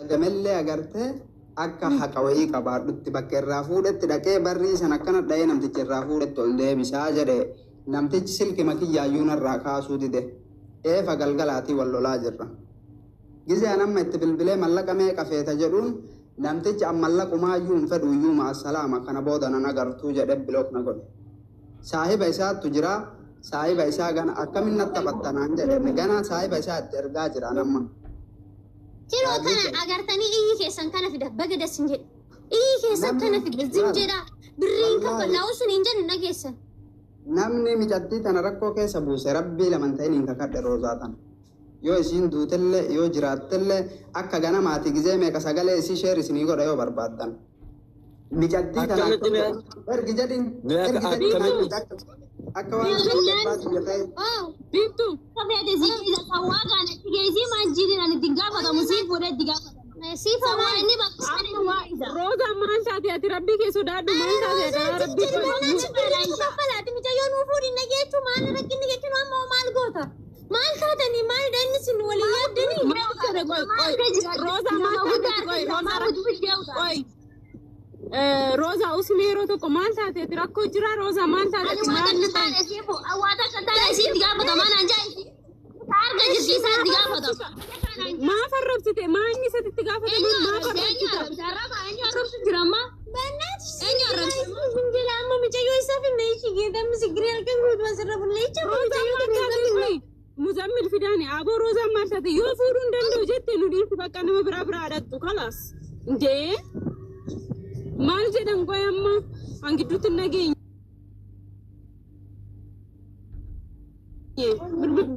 Gamellee agartee akka haqa wayii qabaadhutti bakka irraa fuudhetti dhaqee barrii san akkana dha'ee namtichi irraa fuudhetti ol deebisaa jedhe. Namtichi silkima kiyyaayyuu narraa kaasuu dide. Eefa galgalaatii wal lolaa jirra. Gizee an amma itti bilbilee mallaqa meeqa feeta jedhuun, namtichi an mallaqumaayyuu hin fedhu iyyuu, ma'assalaama, kana booda nan agartuu jedhe, block na godhe. Saahiba isaattu jira. Saahiba isaa gana akkamin natti taphattanaan jedhe, gana saahiba isaa itti ergaa jira amma. Yeroo kana agartanii iyyi keessan kana fida, baga dasin jedhe. Iyyi keessan kana fida, zim jedha. Birriin kaffallaa sun hin jedhu nageessan. Namni micattii tana rakkoo keessa buuse, rabbii laman ta'in hin kakadhe, roozaa tana. Yoo isiin duutellee yoo jiraattellee, akka ganamaati gizee meeqa sagalee isii share isinii godha yoo barbaaddan. Micattii tana Akkamitti ergi jedhin Mee ergi jedhin akkamitti? Akka waan abbaa ta'e. Biiftuu. Kafeete si sawwaa kana itti geessii maal jiidhin ani itti gaafatamu sii fuudhee itti gaafatama. Siifa Sawwaa maal? inni bakka sana waa isa. Roozaa, maal taate ati? Rabbii kee sodaadhu, maal taate adaraa rabbii kee? Kaffalaati mucayyoo nuu fuudhin nageechuu maal rakkinni jechuun amma maal goota? Maal taatanii, maalidha inni isin waliin yaaddanii? Maal taate? Qoy qoy, Roozaa, maal taate? Qoy Roozaa, qoy. Roozaa, usmi yeroo tokko, maal taate ati? Rakkoo jira? Roozaa, maal taate Ani ati? waa Maal takka taate? taane siifu waa takka taane isii itti gaafatama naan jaa isii. Arga jirti isaa itti gaafatama. Maaf arrabsite? Maa inni isatti itti gaafatamu? Eenyu Maaf arrabse? Eenyu arrabsite? arrabse? Arraba eenyu arrabsu jira amma? Eenyu arrabse? Jala amma mucayyoo isaa finna ishii geedamni sigiree halkan guutuu asirra bullee jecha Roozaa, mucayyoo maal tana taate? irra finna. Qoy, Muzammil fidaani aboo. Roozaan maal taate? Yoo fuudhuu hin danda'u jette nu dhiisi, bakka nama biraa biraa dhaqxu kalaas. Indee maal jedhan? Qoy, amma an gidduutti hin nageenye. Bilbil.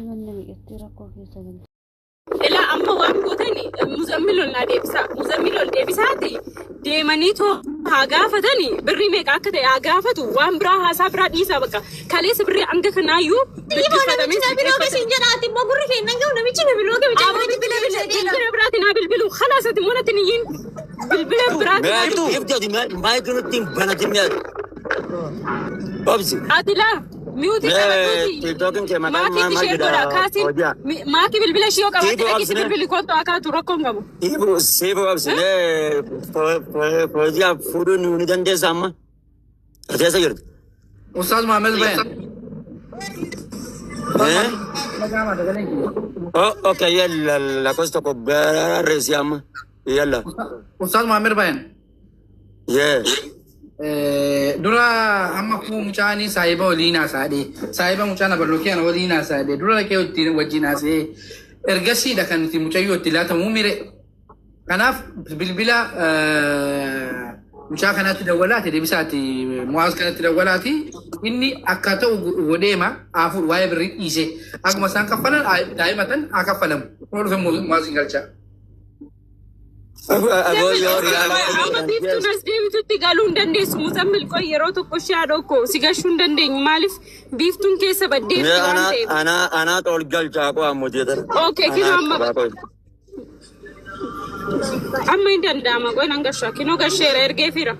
Manni miidhagdee rakkoo keessa galte. Ilaa, amma waan gootani, Muzammil ol naa deebisaa. Muzammil ol deebisaati. Deemanii too haa gaafatani, birrii meeqa akka ta'e haa gaafatu. Waan biraa haasaa biraa dhiisaa, bakka. Kaleessa birrii hanga kanaayyuu Namichi na bilooke siin jedhaati immoo gurri kee nan gahu, namichi na bilooke mucayyoo Bilbila biraatiin haa bilbilu. Khalaas, ati immoo natti hin iyyin. Bilbila biraatiin haa bilbilu. Ifti ati maayikii nutti hin banatin mi'a. Obsi. Ati laa mute Mee qabadhuuti. TikTokin kee maqaan Maakiitti maal ishee jedha? godha kaasin. Hojii. Maakii bilbila ishee yoo qabaatte Siifu dhaqiitti obsine. bilbili kottu akaatu rakkoon qabu. Siifu siifu obsi. Mee hojii fuudhuu ni dandeessa amma? Ati eessa jirtu? Ustaz Muhammad Bayan. Eh? Oh, okay, yalla, lakkoofsa tokko barreessi amma. Yalla. Ustaz Muhammad Bayan. Yeah. Dura amma kun mucaanii saahiba waliin haasa'ee, saahiba mucaan abaloo kiyana waliin haasa'ee, dura dhaqee wajjin haasa'ee, ergasiidha kan nuti mucayyoo itti laatamuu mire. Kanaaf bilbila mucaa kanatti dawwalaati deebisaati, Mu'aaz kanatti dawwalaati, inni akka ta'u godheema haa fuudhu, waa'ee birrii dhiise, akkuma isaan kaffalan daa'ima tan haa kaffalamu, kun dhufe Mu'aaz hin galcha. Aboo yoo riyaala. Amma biiftuun as deebitutti galuu hin dandeessu. Muzammil, qoy yeroo tokko ishee haadha koo si gashuu hin dandeenyu. Maaliif biiftuun keessa baddeetti Mee waan ana ta'eef. ana ana ol galchaa qoo ammoo jeetan. Okay, kinoo amma amma hin danda'ama. Qoy, nan gashaa. Kinoo gasheera, ergeefira.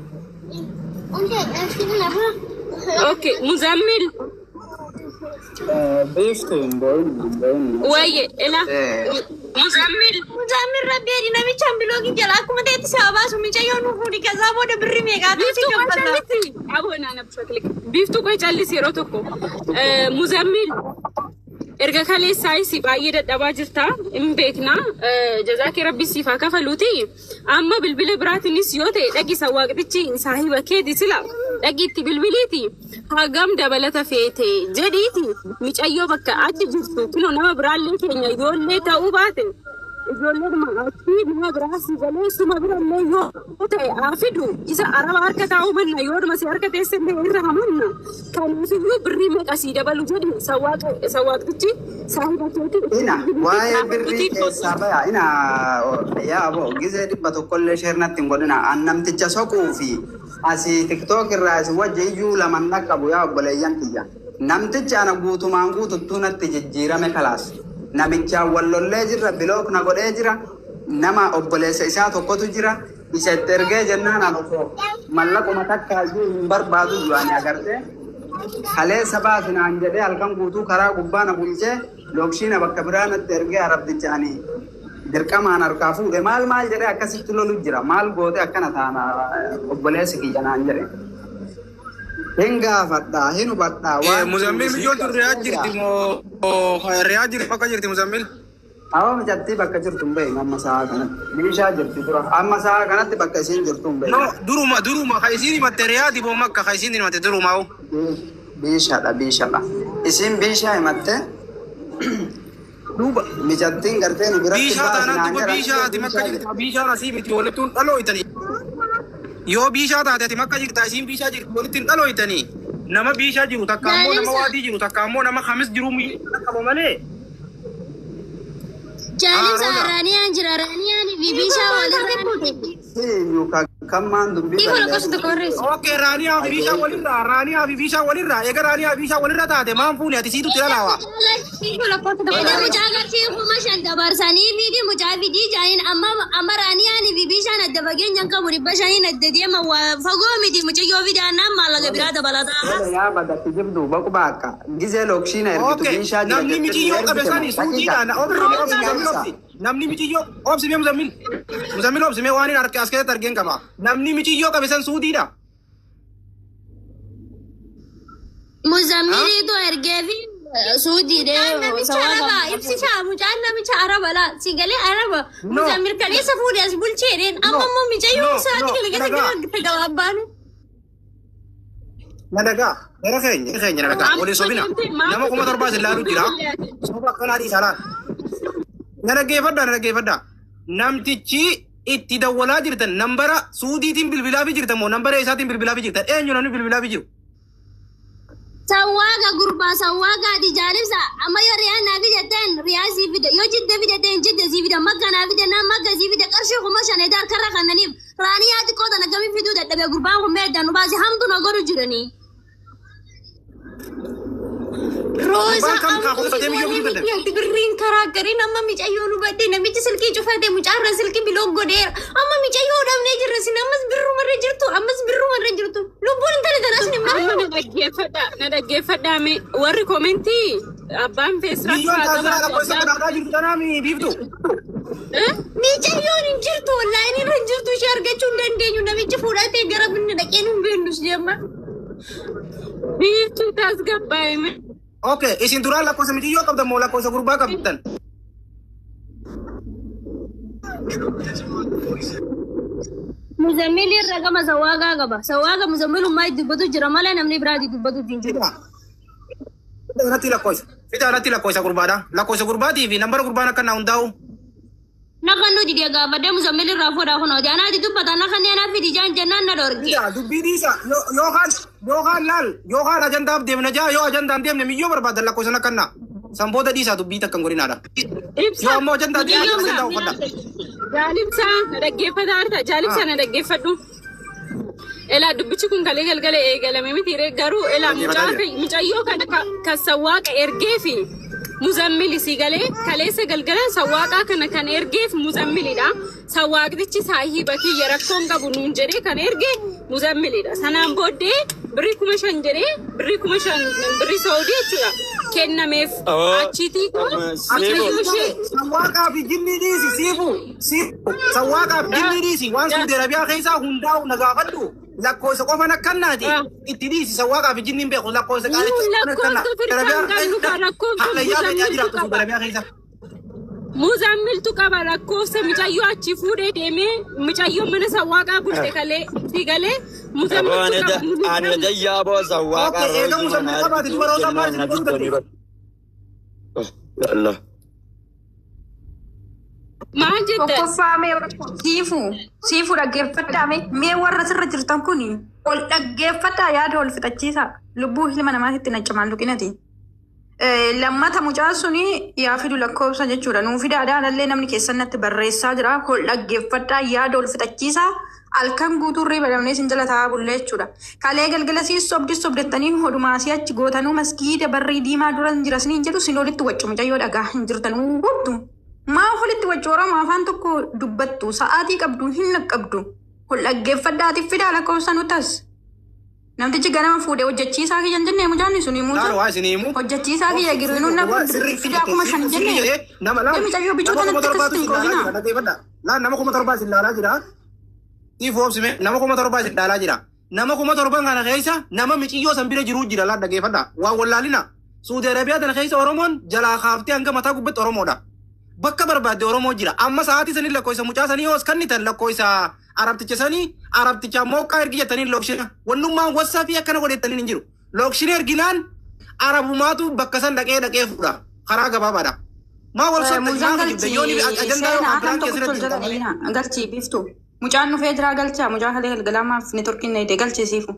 Okay, Muzammil. Biiftuu, hin boo'in, hin boo'in. Wayye, ila. Muzammil. Muzammil, rabbi namichaan biloogii jala akkuma ta'etti si haa baasu, mucayyoo nuu fuudhi, kasaa booda birrii meeqaa ta'e Biiftuu, qoy kaffalla. callisi. Aboo naana bishaklik. Biiftuu, qoy callisi yeroo tokko. Muzammil. Erga kaleessaayis baay'ee dadhabaa jirta, hin beekna. Jazaa kee rabbi siif haa kafaluuti. Amma bilbila biraatiinis yoo ta'e dhaqi, waaqtichi saahiba keeti sila dhaqi itti bilbiliiti. Hagam dabalata feete jedhiiti, micayyoo bakka achi jirtu kunoo nama biraallee keenya yoollee ta'uu baate Ijoolleedhuma achii nama biraa si galee suma bira illee yoo ta'e haa fidu isa araba harka taa'uu manna yoodhuma si harka teesse illee irra hamanna. Kanaaf iyyuu birrii meeqa sii dabalu jedhi sawwaaqtichi saahiba keetii. Ina waa'ee birrii keessaa baya ina yaa abo gizee 100llee sheernatti hin godhina an namticha soquu fi asii TikTok irraa isin wajji iyyuu laman dhaqqabu. Yaa obboleeyyan kiyya, namtichi ana guutumaan guututtuu natti jijjiirame. Kalaas namichaan wallollee jirra, block na godhee jira. Nama obboleessa isaa tokkotu jira, isa itti ergee jennaan an osoo mallaquma takka iyyuu hin barbaadu du'anii agartee kaleessa baasinaan jedhee halkan guutuu karaa gubbaa na bulchee lookshiina bakka biraa natti ergee arabdicha ani dirqamaan harkaa fuudhe. Maal maal jedhee akkasitti lolu jira. Maal goote akkana taana obboleessi kiyya naan jedhe. Hin gaafadhaa, hin hubadhaa waan. Muzammil, biyyoon tun Riyaa jirti moo Riyaa jirti, bakka jirti Muzammil? Awa, mijattii bakka jirtu hin beeknu amma sa'a kanatti. Meeshaa jirti dura. Amma sa'a kanatti bakka isiin jirtu hin No, beeknu. duruma ka isiin himatte Riyaadi moo Makka ka isiin himatte durumaa? Biishaadha, biishaadha. Isiin biishaa himatte. Duuba mijattiin gartee nu biratti biishaa taanaan baasinaan duuba jedhan. Biishaa ati Makka jirti, biishaan asii miti, walittuun dhalooytanii. Yoo biishaa taate ati Makka jirta, isiin biishaa jirti, walitti hin dhalooytanii. Nama biishaa jiru takka ammoo nama waadii jiru takka ammoo nama kamis jiru qaba malee. Jaalimsa. Roza. Raaniyaan jira, Raaniyaan fi biishaa walirra. Eenyu kammaan dubbii Dhiifama, lakkoofsa tokko barreessi. Okay, Raaniyaa fi biishaa walirraa, Raaniyaa fi biishaa walirraa, eega Raaniyaa fi biishaa walirra taate maan fuune ati siitu itti dhalaawa. Dhiifama, lakkoofsa tokko Eda barreessi. mucaa qarshii 5,000 dabarsanii fi mucaa fidii jaaniin. Amma amma Raaniyaan fi biishaan adda fageenyaan qabu 500n adda deema, waa fagoo miti. Mucayyoo fidaannaan maallaqa biraa dabalataa. Yaa badatti jibdu baqu baakka. Gizee lokshiina ergitu Okay, biishaa jira namni jettee michiyyoo qabe ergite sani moo? Daqiiqa. suuqiidhaan obsi, obsi, Muzammil, obsi. Namni michiyyoo obsi mee Muzammil. Muzammil, obsi mee, waan hin arge as keessatti argeen qaba. Namni michiyyoo qabe san suuqiidha. Muzammiliitu ergee fi suudiidhee. Namicha araba ibsishaa, mucaan namicha araba laa si galee araba. No. Muzammil kaleessa fuudhee as bulcheedheen amma immoo micayyoo No, isaati no, kana keessa dhagaa. gara gabaabbaanu. Na dhagaa. Gara keenya na dhagaa. Waliin sobina. Nama 7,000 isin laalu jira. Soba akkanaa dhiisaa laal. Na dhaggeeffadhaa, na dhaggeeffadhaa. Namtichi itti dawwalaa jirtan nambara suudiitiin bilbilaa fi jirtan moo nambara isaatiin bilbilaa fi jirtan? Eenyu namni bilbilaa fi jiru? Sawwaaga gurbaa sawwaagaati jaalibsa. Amma yoo Riyaa naa fidatteen Riyaa sii fida, yoo Jidda fidatteen Jidda sii fida, Makka naa fidannaan Makka sii fida. Qarshii 5,000 edaa harkarra kannaniif Raaniyaa xiqqoo tana kamii fiduu dadhabe gurbaan kun? Meeddaan nu baase, hamtu na godhu jiranii. Rooza. Gurbaan kam kaa kuufatee miyyoo fiduu dadhabe? Ati birriin karaa gariin amma micayyoo nu badde, namichi silkii cufate, mucaarra silkii block godheera. Amma micayyoo dhabnee jirra, sin ammas birrumarra jirtu, ammas birrumarra jirtu, lubbuun intala tanaas ni Amma mara. na dhaggeeffadhaa, na dhaggeeffadhaa mee warri komentii abbaan feesraa Biyyoon haa taasisaa qabaatu lakkoofsa abbaan. kudhaadhaa jirtu tanaami biiftu. Eh? Micayyoon hin jirtu, wallaahi irra hin jirtu, ishee argachuu hin dandeenyu. Namichi fuudhatee gara binni dhaqee nu hin beennus jemma. Biiftuu tasgabbaa'e mee. Okay, isin duraan lakkoofsa mixiyyoo qabdan moo lakkoofsa gurbaa qabdan? Muzammil irra gama sawaagaa qaba. Sawaaga muzammilummaa itti dubbatu jira malee namni biraa itti dubbatu hin jiru. Fida irratti lakkoofsa. Fida irratti lakkoofsa gurbaadha. Lakkoofsa gurbaatii fi nambara gurbaan akka naa hundaa'u. Nakan nuti dee gaafadhee muzammil irraa fuudhaa kunooti. Anaati dubbata nakan anaa fidi jaan jennaan na dhorge. Fida dubbii dhiisa yookaan laal yookaan ajandaaf deemna jaa, yoo ajandaan deemne miyyoo barbaadan lakkoofsa akka naa. San booda dhiisaa, dubbii takka hin godhinaadha. Ibsa. Yoo ammoo ajandaa deemne ajandaa uffadha. Jaalimsaa na dhaggeeffataa jirta. Jaalimsaa, na dhaggeeffadhu. Elaa, dubbichi kun kalee galgala eegalame miti ree? Garuu elaa, mucaa mucayyoo kana kan sawwaaqa ergee fi muzammili si galee kaleessa galgala sawwaaqaa kana kan ergeef muzammilidha. Sawwaaqtichi saahiba kiyya rakkoon qabu nuun jedhee kan erge muzammilidha. Sanaan booddee birrii 5,000 jedhee, birrii 5,000, birrii Saudii jechuudha, kennameef. Achiitii kun mucayyoo ishee Sawwaaqaa fi jinni dhiisi, siifu siifu, sawwaaqaa fi jinni dhiisi, waan Saudi Arabiyaa keessaa hundaa'u na gaafadhu, lakkoofsa qofan akkannaati itti dhiisi. Sawwaaqaa fi jinni hin beeku, lakkoofsa Nuun lakkoofsa firqaan qabnu kan lakkoofsa hallayyaa fedhaa muzammiltu jiraatu Saudi qaba. Arabiyaa keessa. Muzammiltu qaba lakkoofsa mucayyoo. Achi fuudhee deemee mucayyoo mana sawwaaqaa bulte kalee si galee muzammiltu qaba. Ani dayyaa boo sawwaaqa. Okay, eega muzammil qabaate dubara osoo maal isin godhuu dandeessu? Ya Allah. Maal jettan? Tokkoffaa mee siifuu dhaggeeffadhaa mee warra sirra jirtan kun ol dhaggeeffadhaa yaada ol fixachiisa lubbuu ilma namaatitti naccamaan luqinati. Lammata mucaan suni yaa fidu lakkoofsa jechuudha. Nuu fidaadhaan allee namni keessan natti barreessaa jira. Ol dhaggeeffadhaa yaada ol fixachiisa. Halkan guutuu irree badamnee sin jala taa'aa bullee jechuudha. Kalee galgala siis sobdi sobdettanii hodumaasii achi gootanuu maskiida barrii diimaa dura hin jira siniin jedhu sin olitti waccu mucayyoo dhagaa hin jirtan hubattu. Maa olitti waccu Oromoo afaan tokko dubbattu sa'aatii qabdu hin naqqabdu. Ol dhaggeeffadhaatiif fidaa lakkoofsa nutas. Namtichi ganama fuudhee hojjechiisaa kiyya hin jennee mucaan sun Laal mucaa. waa isin himu. Hojjechiisaa kiyya giriinuun na fidaa 5,000 jennee. Nama laal. Mucayyoo bichuu Nama kuma tanatti torbaatu akkasitti hin isin ilaalaa qoodinaa. jira. Dhaggeeffadhaa. Laal nama 7,000 isin ilaalaa jira. Siif oobsime nama 7,000 isin ilaalaa jira. Nama 7,000 kana keessa nama miciyyoo san bira jiruu jira laal dhaggeeffadhaa. Waan wallaalina. Suudi Arabiyaa tana keessa Oromoon jalaa kaaftee hanga mataa gubbatti Oromoodha. Bakka barbaadde Oromoo jira. Amma sa'aatii sanii lakkoofsa mucaa sanii hoos kennitan lakkoofsa arabticha sanii arabticha mooqqaa ergi jettanii lookshina. Wannummaan wassaa fi akkana godhettanii hin jiru. Lookshina erginaan arabumaatu bakka san dhaqee dhaqee fuudha. Karaa gabaabaadha. Maa wal sotta Muuzaan maa kijibda yoo ni galchii ajandaa seenaa yookaan kan biraan tokkotti ol keessatti jala dhiina galchii biiftu. Mucaan dhufee jira galchaa mucaa halee galgalaa maaf neetworkiin na hidhe galchee siifu.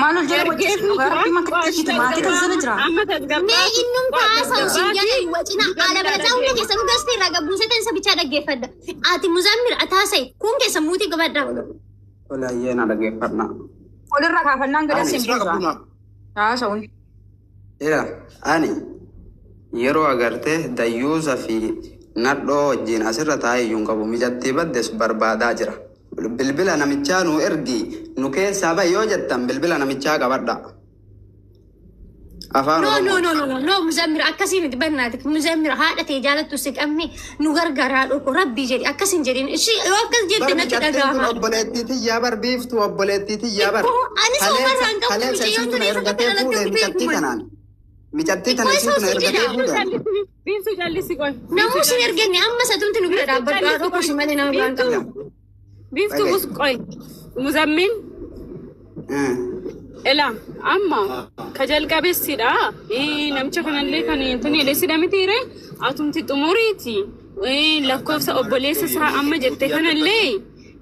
Maal ol jala wajjin dhugaa rabbii makka maatii kan sana jira. Amma Mee tasgabbaatu. innum taasa'u siin jedhe wacina haala balataa hunda keessa nu gastee irraa gabbuusee ta'insa bichaa dhaggeeffadha. Ati Muzammil ataasa'e kun keessa muutii qabadha. Tole na dhaggeeffadha. Olirra kaafannaan gada Ani siin Suuraa buusa. qabdumaa. Haasa'uun. Ila ani yeroo agartee dayyuusa fi nadhoo wajjin asirra taa'ee iyyuu hin qabu mijattii baddes barbaadaa jira. Bilbila namichaa nu ergi nu keessaa ba'i yoo jettan bilbila namichaa qabadha. Afaan No no Oromoo. no no no no Muzammil akkasii miti bannaati Muzammil haadha ta'e jaalattu si qabne nu gargaaraa dhoko rabbii jedhi akkas hin jedhin ishii yoo akkas jette Bar natti micattiin tun dhaga'ama. obboleettii tiyyaa bar biiftuu obboleettii tiyyaa bar. Anis homarraa hin qabdu Kaleessa mucayyoon isiin tun tun eessa akka ergatee dhalatte fuudhe hin micattii beeku. tanaan. Micattii tana Xiqqoo isiin tun isa ergatee jedha. fuudhe. Biiftuu callisi qoy. Namuu sin ergenne amma satumti nu bira dhaabbadhu haadha koo si malee nama biraan qabu. Biiftuu us qoy. Muzammil Ela amma ka jalqabeessidha. Namicha kanallee kan tuni eleessidha mitiire atumti xumuriiti. Lakkoofsa obboleessa isaa amma jette kanallee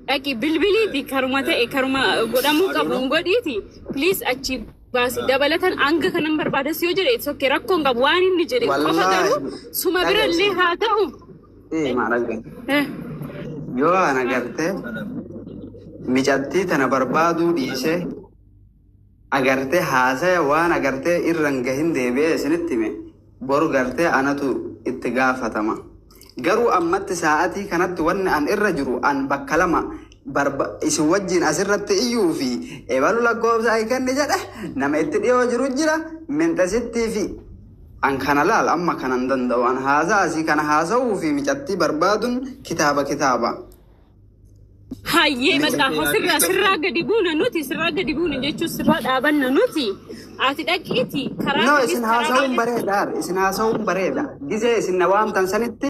dhaqi bilbiliiti karuma ta'e karuma godhamuu qabu hin godhiiti. Please achi baasi dabalatan hanga kanan barbaadas yoo jedhe sokkee rakkoon qabu waan inni jedhe qofa Wallaahi. garuu suma birallee haa ta'u. Ee maal argate? Eh, Yoo ana agartee micattii tana barbaaduu dhiisee agartee haasaya waan agartee irra hin gahin deebi'ee isinitti hime boru gartee anatu itti gaafatama. Garuu ammatti sa'aatii kanatti wanni an irra jiru an bakka lama isin wajjin asirratti iyyuu fi ebalu lakkoofsa ay kenni jedhe nama itti dhiyoo jiru jira minxasittii fi an kana laal amma kanan danda'u an haasaa asii kana haasa'uu fi micattii barbaaduun kitaaba kitaaba. Hayyee bakka sirraa sirraa gadi buuna nuti sirraa gadi buuna jechuun sirraa dhaabanna nuti ati dhaqiiti karaa No, gadis isin karaa haasa'uun olii bareeda. Isin haasa'uun bareeda. Gizee isin na waamtan sanitti.